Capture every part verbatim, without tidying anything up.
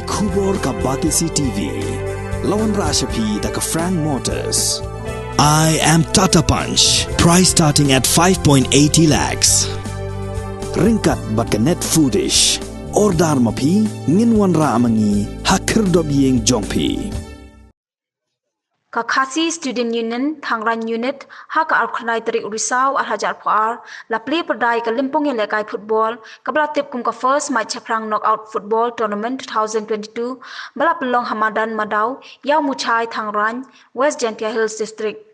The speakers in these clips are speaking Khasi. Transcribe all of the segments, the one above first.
Khubor ka Batesi T V. La wanrah sha phi da ka Frank Motors. I am Tata Punch. Price starting at five point eighty lakhs. Ryngkat bad ka Net Foodish. Order ma phi, ngin wanrah ma ngi ha khyrdop ïing jong phi. Ka Khasi Student Union, Thangraiñ Unit, ha ka arphew khyndai tarik u Risaw arhajar arphew ar, la plie pyrda ïa ka lympung ïalehkai football, kaba la tip kum ka First Mait Shaphrang Knockout Football Tournament two thousand twenty-two, ba la pynlong ha madan Madaw, Ïawmuchai, Thangraiñ, West Jaintia Hills District.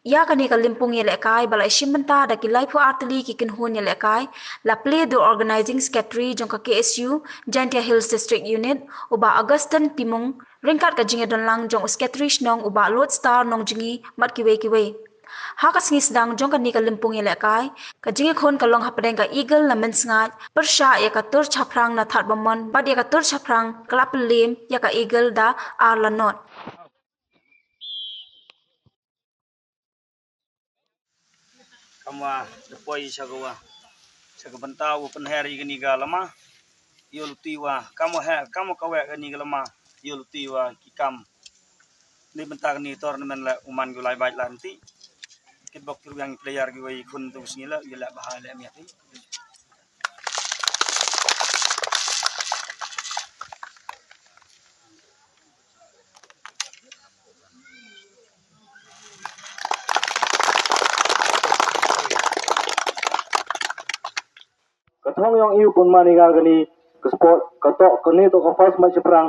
Ïa kane ka lympung ïalehkai ba la shim bynta da ki laiphew ar tylli ki kynhun ïalehkai, la plie da u Organizing Secretary jong ka K S U, Jaintia Hills District Unit, u Bah Augustine Timung, ryngkat ka jingïadonlang jong u Secretary Shnong u Bah Lord Star Nongjngi bad kiwei kiwei. Ha ka sngi sdang jong kane ka lympung ïalehkai, ka jingïakhun ka long hapdeng ka Eagle na Mynsngat, pyrshah ïa ka Tur Shaphrang na Thadbamon, bad ïa ka Tur Shaphrang ka la pynlem ïa ka Eagle da ar la not. Kam wa da poi sha ka wa, sha ka bynta wa pynher ïa kani ka lama. Ïa luti wa kam wa he, kam wa ka wek kani ka lama. Ïa luti wa ki kam. Ni bynta kani tournament la u man ki u lai bait la nti. Kit bok kyrwiang player ki wa i khun tu sngi la, ïa la baha la miat. Ka thong yong i u pynman i ka kani ka sport, ka to kani to ka First Mait Shaphrang,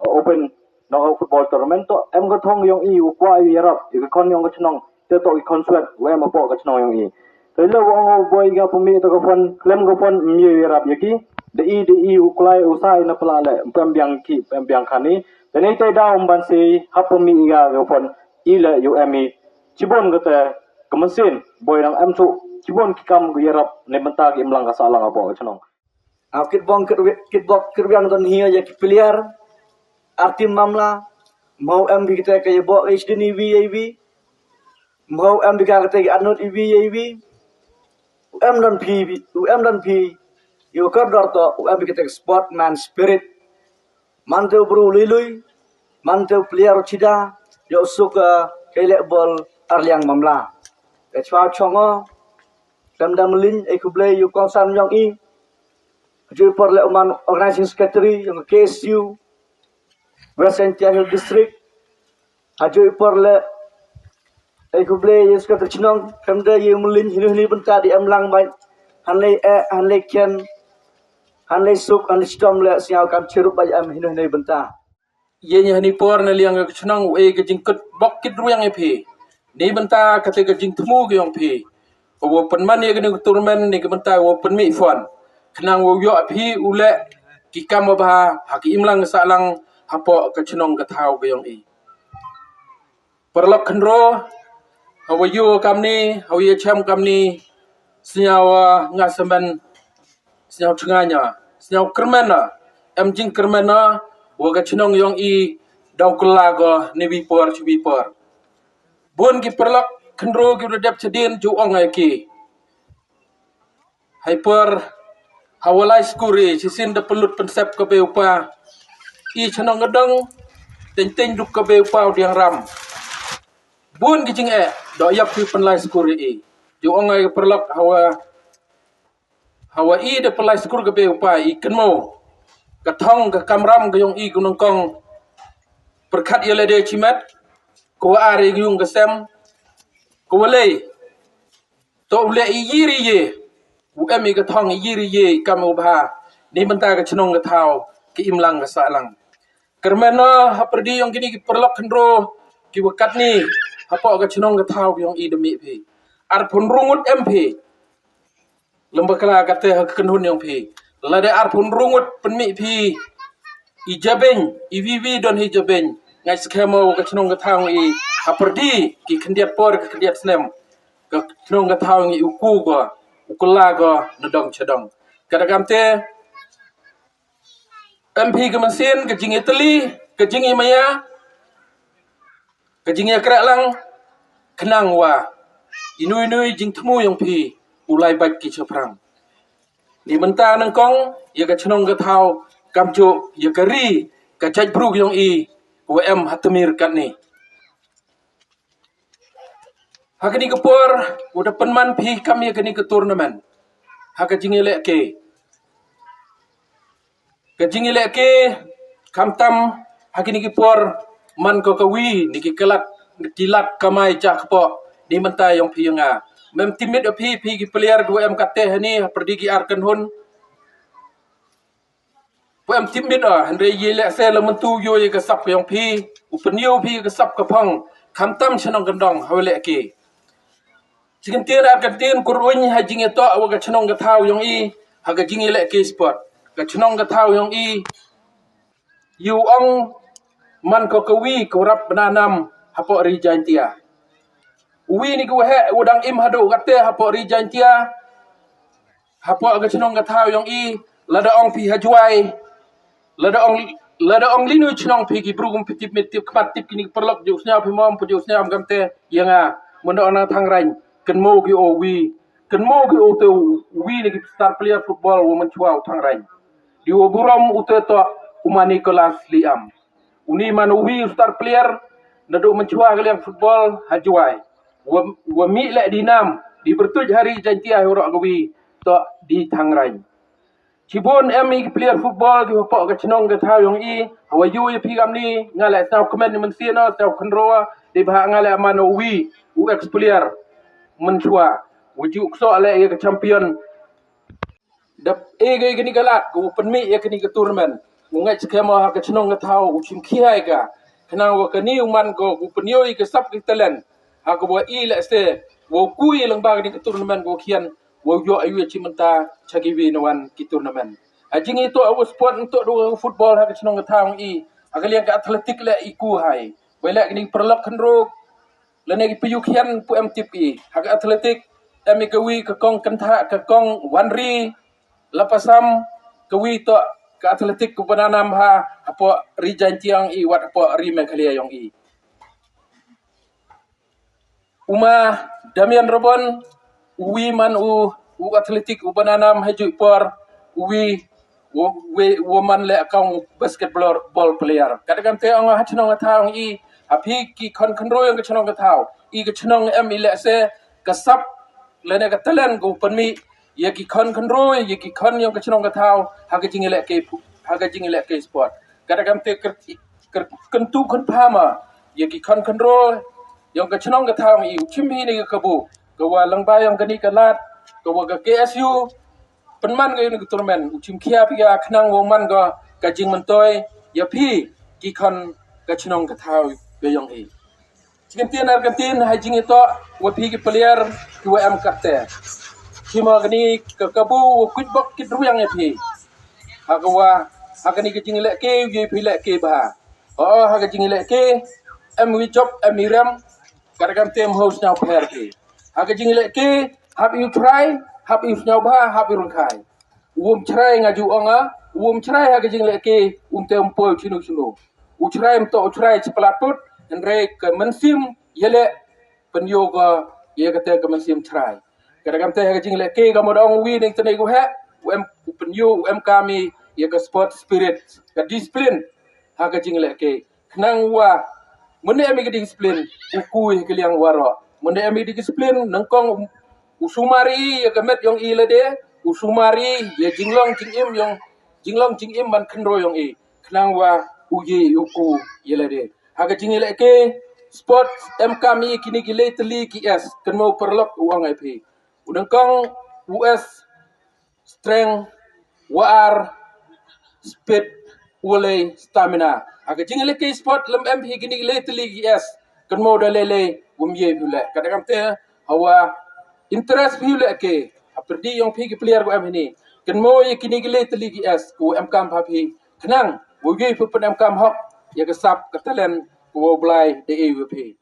uh, Open Knockout Football Tournament to em ka thong yong i u kwah i yarap i ka khon yong ka chnong. Te to i khon swet u em apo ka chnong yong i. Te le wa ngo boi ka pynmih to ka phone, klem ka phone, mi yarap ya ki. De i, de i u klai u sai na pala le, pem biang ki, pem biang khani. Te ni te daw ban si hap pynmih i ka phone, i le u em i. Chibon kata ka mynsiem boi nang em chu, chibon ki kam ka yarap ne bynta ki imlang ka sahlang apo ka chnong. Au kitbong kitwi-, kitbok kitwiang don hi ya ki player. Artim Mamla, mau em bi kita ka yabo H D ni V A V. Mau em bi ka kita ki anut V A V. U em don phi, u em don phi. Yu kor dor to, u em bi kita sportman spirit. Mante u bru lui lui, mante u player u chida, yo suk, eh, kele bol Arliang Mamla. Ke chwa chongo, dam dam lin, e kuble yu kongsan yong i. Ju por le uman organizing secretary yong K S U, West Jaintia Hills District. Aju i por le, e kuble yu secretary chnong, kam de yu mulin hinu hinu bynta di em lang bai. Han le e, han le ken, han le suk, han le stom le, siaw kam chirup bai em hinu hinu bynta. Ye ni hani por na liang ka chnong, u e ka jingkut bok kit ruang e phi. Ni bynta kata ka jingthmu ka yong phi. Ka wa pynman ya kani ka tournament ni ka bynta wa pynmih phone. Khnang wa yoh phi u le ki kam wa bha, ha ki imlang sahlang, hapo ka chnong ka thaw ka yong i. Paralok khynro, hawa yu kamni, hawa yu cham kamni, snyaw, ah, nga semen, snyaw chnganya, snyaw kyrmena, em jing kyrmena, wa ka chnong yong i, daw kela go, ni wi por, chi wi por. Bun ki paralok khynro ki u dep chadien ju ong ai ki. Hai por, hawa lai skuri, chisin da pelut pensep ka be upa. I chnong ngadong, teng teng duk ka be upa u diang ram. Bun ki jing e, do yap ki penlai skuri i. Ju ong ai paralok hawa, hawa i da penlai skur ka be upa i kenmo. Ka thong ka kamram ka yong i ku nongkong. Perkhat ya le de chimet, ku wa ar i yung ka sem, ku wa lei. To u leh i yir i ye. U em i ka thong i yir i ye i kam u bha. Ni bynta ka chnong ka thaw, ki imlang ka sahlang. Kyrmen no ha pyrdi yong kini ki paralok khynro, ki wa katni, hapo ka chnong ka thaw yong i da mih phi. Arphew hynriew ngut em phi. Lem bakla kate ha ka kynhun yong phi. Lada arphew hynriew ngut pynmih phi. I jabeng, i vivi don hi jabeng. Ngai skhem o ka chnong ka thaw i ha pyrdi, ki khyndiat por, ki khyndiat snem. Ka chnong ka thaw ngi u ku ko, u kela ko, na dong chadong. Kata kamte, em phi ka mynsiem, ka jingïatylli, ka jingïamaya, ka jingïakhreh lang, khnang wa inu inu i jingthmu yong phi, u lai bad ki chaphrang. Ni mynta nyngkong, ya ka chnong ka thaw, kamjooh, ya ka ri, ka jaitbru yong i, wa em ha tmir katni. Ha kani ka por, u da pynman phi kam ïa kani ka tournament. Ha ka jingïalehke. Ka jingïalehke, khamtam, ha kini ki por, man ko ka wi, ni ki kilat, ki lad kamai cha kpoh, ni mynta yong phi yong nga. Mem timit o phi, phi ki player dua em kate hani, ha pyrdi ki ar kynhun. Pu em timit o, hynrei ïalehse la myntu ïoh ïa ka sap ka yong phi, u pynïoh phi ka sap ka phong, khamtam shnong kyndong, ha ïalehke. Chi kyntien ar kyntien kur uiñ ha jingïatoh wa ka chnong ka thaw yong i, ha ka jingïalehke sport. Ka chnong ka thaw yong i, ïu ong man ko ka wi ka rap bnanam hapoh ri Jaintia. U wi ni ka waheh, u dang im haduh kate hapoh ri Jaintia, hapoh ka chnong ka thaw yong i, lada ong phi ha Jwai, Lada ong, lada ong linu chnong phi ki bru kum phi tip mit tip khmat tip kini ki paralok ju sñiaw phi mom phi ju sñiaw kam te ïa nga. Munda ong na Thang Rain. Kynmo ki o wi. Kynmo ki o te wi ni ki star player football wa mynchwa u Thang Rain. Di wa burom u te to u ma Nicholas Liam. Uni man u wi u star player naduh mynchwa ka liang football ha Jwai. Wa, wa mih leh di nam. Di pyrtuit ha ri Jaintia hi u roh ka wi to di Thang Rain. Chibun em i ki player football ki hapoh ka chnong ka thaw yong i, hawa yu i phi kam ni, nga leh sñiaw kmen ni mynsiem no, sñiaw khynro, di bha nga leh man u wi, u ex player, mynchwa, u ju kso leh ïa ka champion. Dap e ga kani ka lad, u pynmih ïa kani ka tournament, u ngait skhem ha ka chnong ka thaw, u chim khiai ka, khnang wa kani u man ko, u pynïoh ïa ka sap ki talent, ha ka wa i leh se, wa ku i lang ba kani ka tournament ko khian, wa ïoh ayu chi mynta cha ki wi na wan ki tournament. Ha jingïatoh wa sport nto do football ha ka chnong ka thaw i, ha ka liang ka athletic leh i ku hai. Wa leh kini paralok khynro, lane ki pyu khian pu em tip i. Ha ka athletic, em i ka wi ka kong kyntha, ka kong wanri, lapasam, ka wi to, ka athletic ku bnanam ha, hapoh ri Jaintia yong i, wat hapoh ri Meghalaya yong i. U ma Damian Robon, u wi man u, u athletic u bnanam ha ju i por, u wi, u, wi, u man leh kong basketball, ball player. Kata kam te ong ha chnong ka thaw i, ha phi ki khon khynro yong ka chnong ka thaw, i ka chnong em i leh se, ka sap, lane ka talent ko pynmih, ïa ki khon khynro, ïa ki khon yong ka chnong ka thaw, ha ka jingïalehke, ha ka jingïalehke sport. Kata kam te kyntu kynphama, ïa ki khon khynro, yong ka chnong ka thaw i u chim hi ni ka kabu, ka wa lang ba yong kani ka lad, ka wa ka K S U, pynman ka yong ka tournament, u chim khia phi ka khnang wa man ka, ka jingmyntoi, ïa phi, ki khon ka chnong ka thaw, ka yong i. Chi kyntien ar kyntien ha jingïatoh wa phi ki player ki wa em kate. Chima kani ka kabu wa kuit bok kit rwiang ïa phi. Ha ka wa, ha kani ka jingïalehke, ïa phi lehke bha. O, ha ka jingïalehke, em wi jop, em wi rem, kata kam te em ho sñiaw pher phi. Ha ka jingïalehke, hap ïa u chrai, hap ïa u sñiaw bha, hap ïa u rynkhai. Wum chrai nga ju ong a, wum chrai ha ka jingïalehke, um te um poi chinu chinu. U chrai mto u chrai chi pla put, hynrei ka mynsiem ïaleh pynïoh ka ïa kata ka mynsiem chrai. Kata kam te ha ka jingïalehke ka mut ong wi ning tene ku he, u em u pynïoh u em kami ïa ka sport spirit, ka discipline ha ka jingïalehke. Khnang wa mynne em ïa ka discipline u kui ha ka liang waroh. Mynne em ïa ka discipline nyngkong u sumar ïa ka met yong i lade, u sumar ïa jinglong jingim yong jinglong jingim ban khynro yong i. Khnang wa u ye u ku ïa lade. Ha ka jingïalehke sport em kam i kini ki lei tylli ki S, kynmaw paralok u ong ai phi. U nyngkong u S strength, wa ar speed, wa lei stamina. Ha ka jingïalehke sport lem em phi kini ki lei tylli ki S, kynmaw da lei lei wum ye phi leh. Kata kam te hawa interest phi lehke ha pyrdi yong phi ki player ko em hini. Kynmaw ïa kini ki lei tylli ki S ko em kam pha phi. Khnang wa ye phi pyn em kam hok ïa ka sap ka talent ko wa Blai da e wa phi.